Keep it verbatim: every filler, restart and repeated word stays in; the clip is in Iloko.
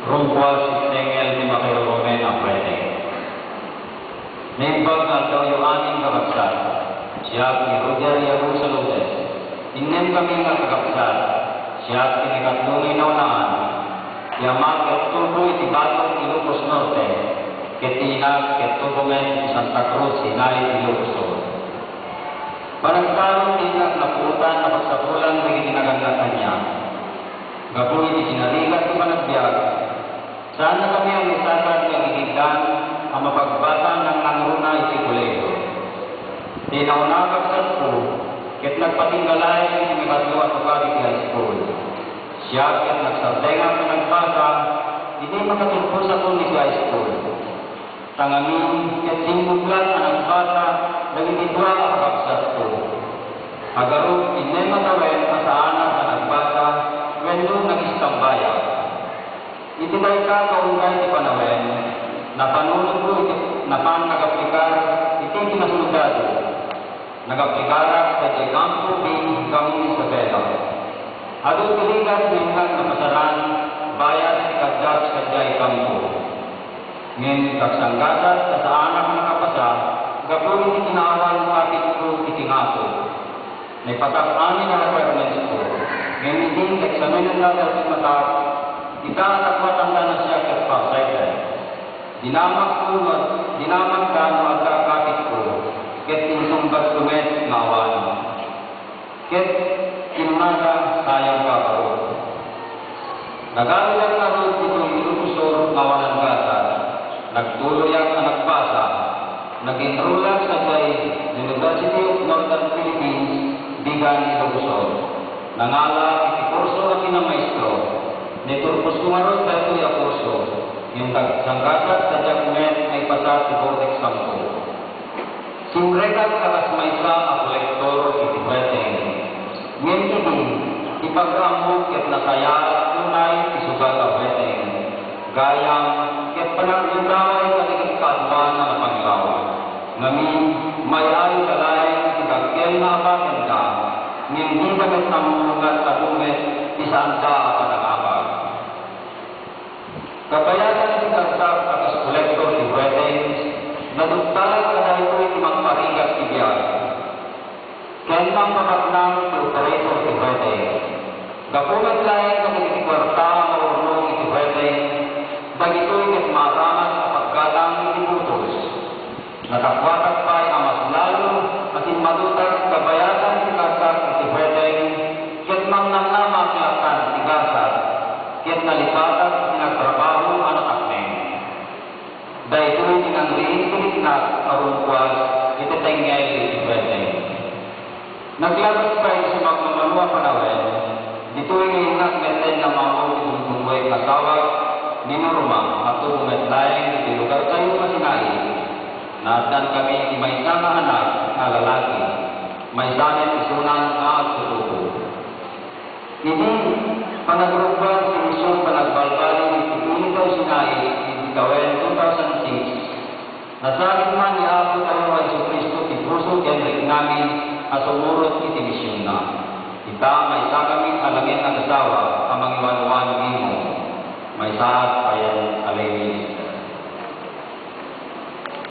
Rumpuas ti tengngel ti makirurumen a puete. Naimbag nga aldawyo amin, kakabsat. Siak ni Roger Yabusa Lopez. Innem kami nga kakabsat. Siak ti naikatlo nga inaunaan. Ti amak ket tubo iti Batong, Ilocos Norte, ket ti inak ket tubo met iti Santa Cruz, Sinait, Ilocos Sur. Panagtalon ti inak napuotan a pagsapulan dagiti nagannak kaniak. Gapu iti kinarigat ti panagbiag, saannakami a naisagad nga agigiddan a mapagbasa nangnangruna iti kolehio. Ti nauna a kabsatko ket nagpatingga laeng iti ikatlo a tukad iti high school. Siak ket nagsardengak nga nagbasa idi makatulposakon iti high school. Ta ngamin ket simmuklat a nagbasa dagiti dua a kakabsatko. Agarud, innem a tawen a saanak a nagbasa wenno nagistambayak. Iti dayta nga unay ti panawen, napanunotko iti, napan nagaplikar iti kinasoldado. Nagaplikarak sadiay Campo B, Campo Isabela. Adu ti rigat nga innak napasaran, bayat ti kagdak sadiay Campo. Ngem nagsanggadat ta saanak a nakapasa gapu iti kinaawan ti kapitko iti ngato. Naipasak amin a requirements ko, ngem idi nag-examinen daytoy matak, ita a takuatanda a siak ket farsighted. Dinamakko no, dinamakda no adda a kapitko, ket insungbatko met nga awan. Ket kinunada, "Sayangka, baro." Nagarigan ngarud ditoy Ilocos Sur nga awanan gasat. Nagtuloyak a nagbasa. Nag-enrollak sadiay University of Northern Philippines, Vigan, Ilocos Sur. Nangalak iti kurso a kinamaestro. Naitulposko ngarud daytoy a kurso. Ngem nagsanggadak ta diak met maipasa ti board exam ko. Simrekak a kas maysa a kolektor iti bueteng. Ngem idi, ti pag-ammok ket nasayaat unay ti sugat a bueteng. Gayam ket panagdudaway kadagiti kaaduan a napanglaw. Ngamin, may-ada laeng iti dakkel nga abagenda, ngem dida met ammo nga adu met ti saanda a panangabag. Kabayagan ti kagdak a kas kolektor ti bueteng, naduktalak a daytoy ti mangparigat ti biag ken mangpapatnang ti operator ti bueteng. Gapu met laeng kadagiti kuarta a maurnong iti bueteng, dagitoy ket maaramat a paggatang iti butos. Nakakuatak pay a mas lalo a simmadutak kabayagan ti kagdak iti bueteng, ket mangnangnama ti akan ti gasat, ket nalipatak iti nagtrabaho a natakneng. Daytoy ti nangriing ti riknak a rumpuas iti tengngel iti bueteng. Naglabas pay ti sumagmamano a panawen, ditoy nga innak metten nga ammo ti dumdumngeg nga asawak ni Norma a tubo met laeng iti lugartayo nga Sinait. Naatdan kami iti maysa nga anak nga lalaki, maysa met isunan nga agtutubo. Idi panagrukbat ti mision panagbalbaliw iti init a Sinait idi tawen two thousand six, nasakit man ni Apotayo a Jesu-Cristo ti puso ken riknami a sumurot iti misionna. Ita, maysakami a laeng a asawa a mangiwanwan imo. Maysaak payen a Leni.